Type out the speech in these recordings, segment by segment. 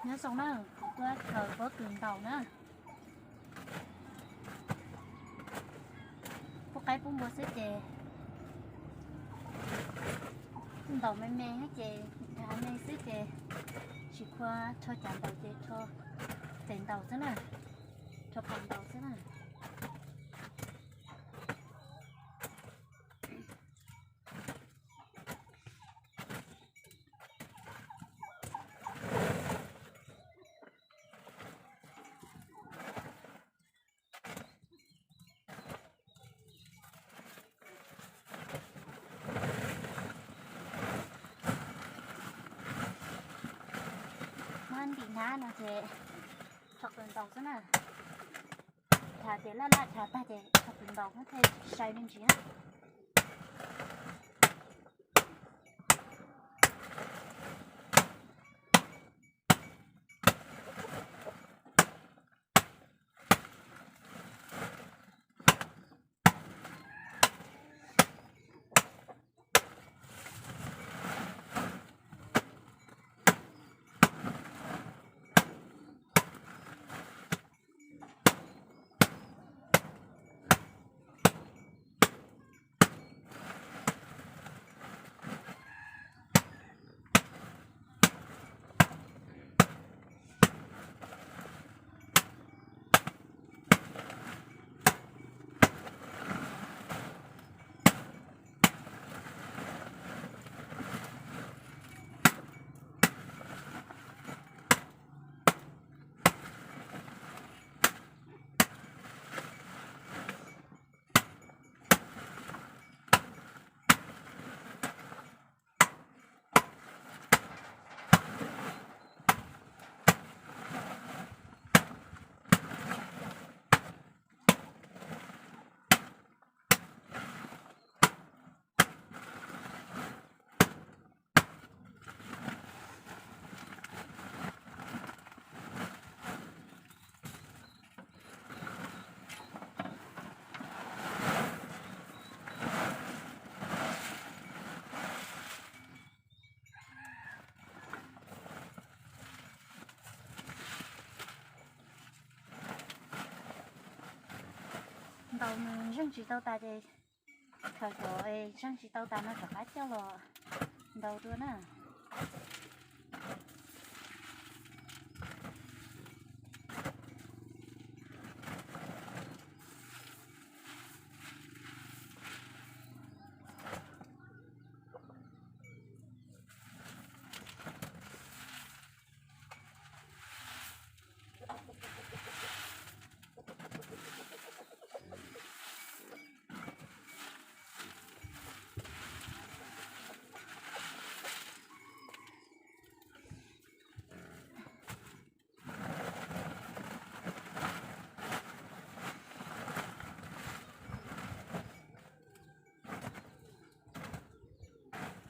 Nyob zoo na, kuv tuaj khaws pob kws ntaus na. Pub qaib pub npua xwb ces ntaus me me ces, me xwb ces tsis khuav rho cav ntaus ces rho tes ntaus xwb na, rho phom ntaus xwb na. Muab ntim hnab no ces rho kws ntaus xwb na. Thaum tias laj laj thav tag ces rho kws ntaus thiaj sai me ntsis na. Ntaus nws zeeg tsis tau tas ces khaws cov zeeg tsis tau tas no rov qab coj los ntaus dua na.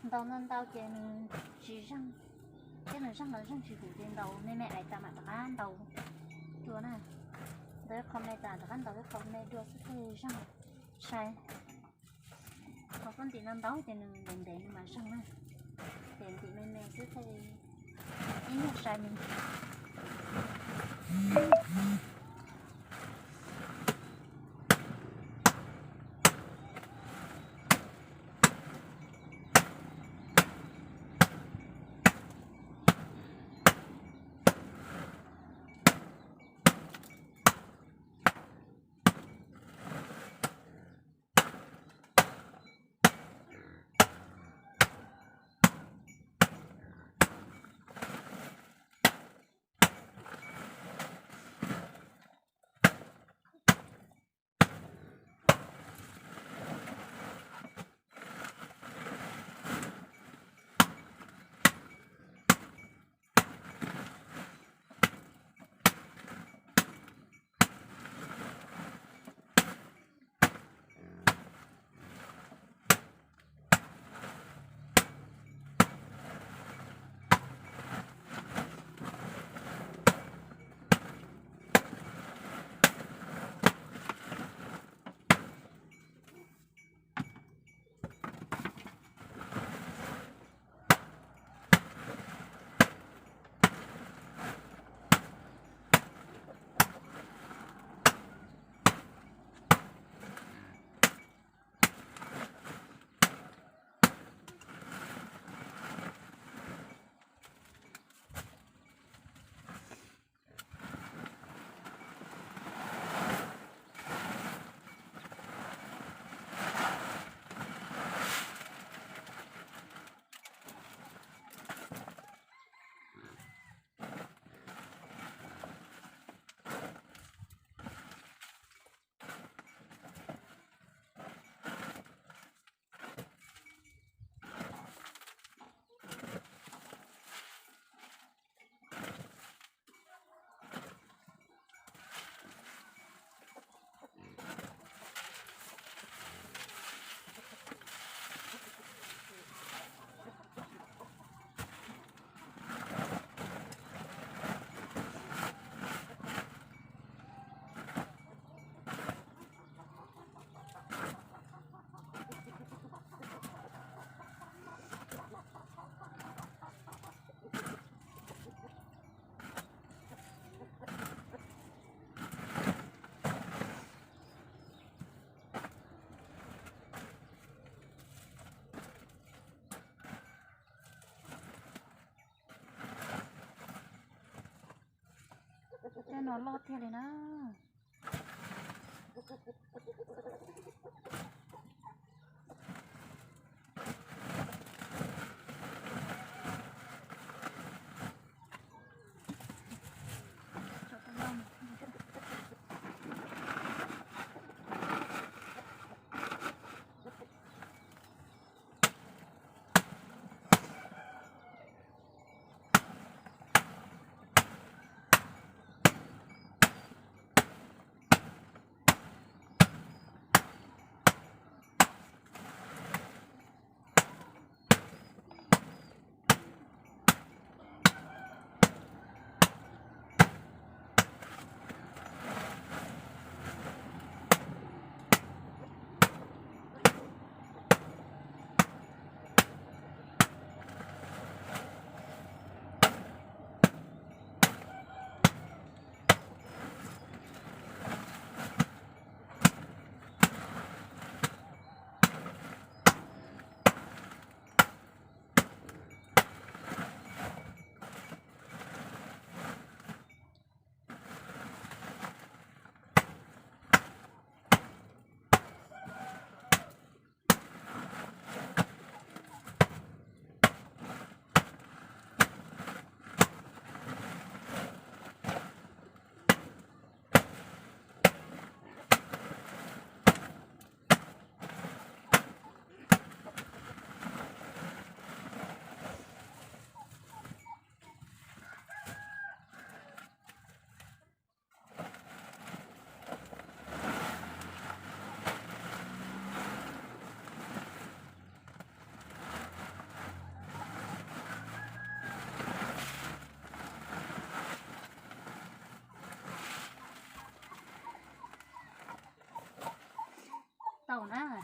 Ntaus ntau ntau ces nws tsis zeeg, thiab nws zeeg los zeeg tsis hum ces ntaus me me ais tas mam rov qab ntaus dua na. Ntaus ib qho me tas rov qab ntaus ib qho me dua xwb thiaj zeeg sai. Qhov pob ntim no ntaus ces nws ntev ntev nws mam zeeg na. Ces ntim me me xwb thiaj li ib nyuag sai me ntsis. Tej no loj tiag li na. Tau na,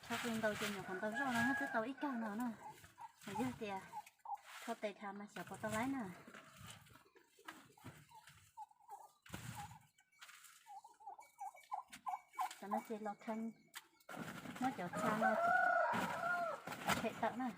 tshaj li ntau ces nyuam qhuav ntau zoj no twb tau ib kawg no na. Mas yog tias thau tes dhau mas xyov puas tau laib na. Tam no ces los kheej muab cov txha no tshem tawm na.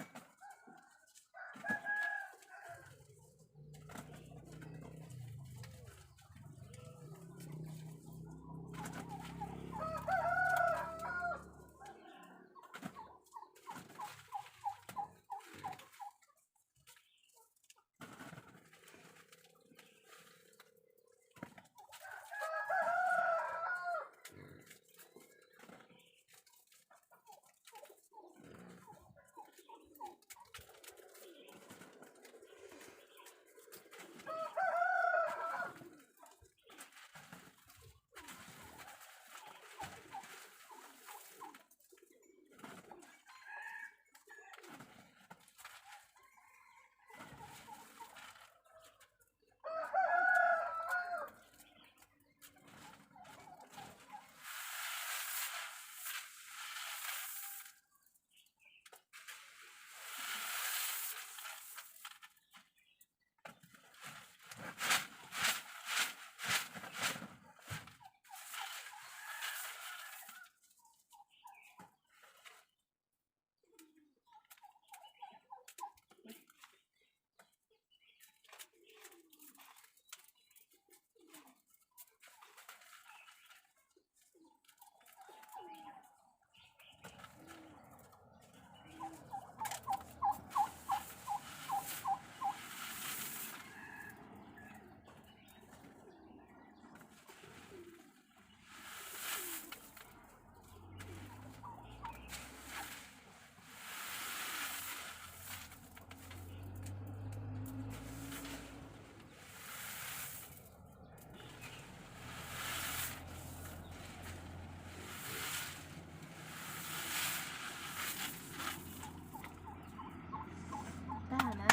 Tag na.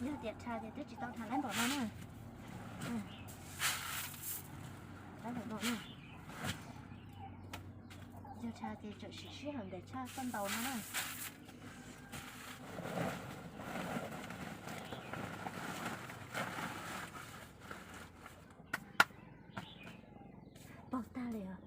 Yog tias dhau ces twb tsis tau dhau laib npaum no na. Laib npaum no na. Yog dhau ces tseem siv sij hawm ntev tshaj tau ntau no na. Paug tag li os.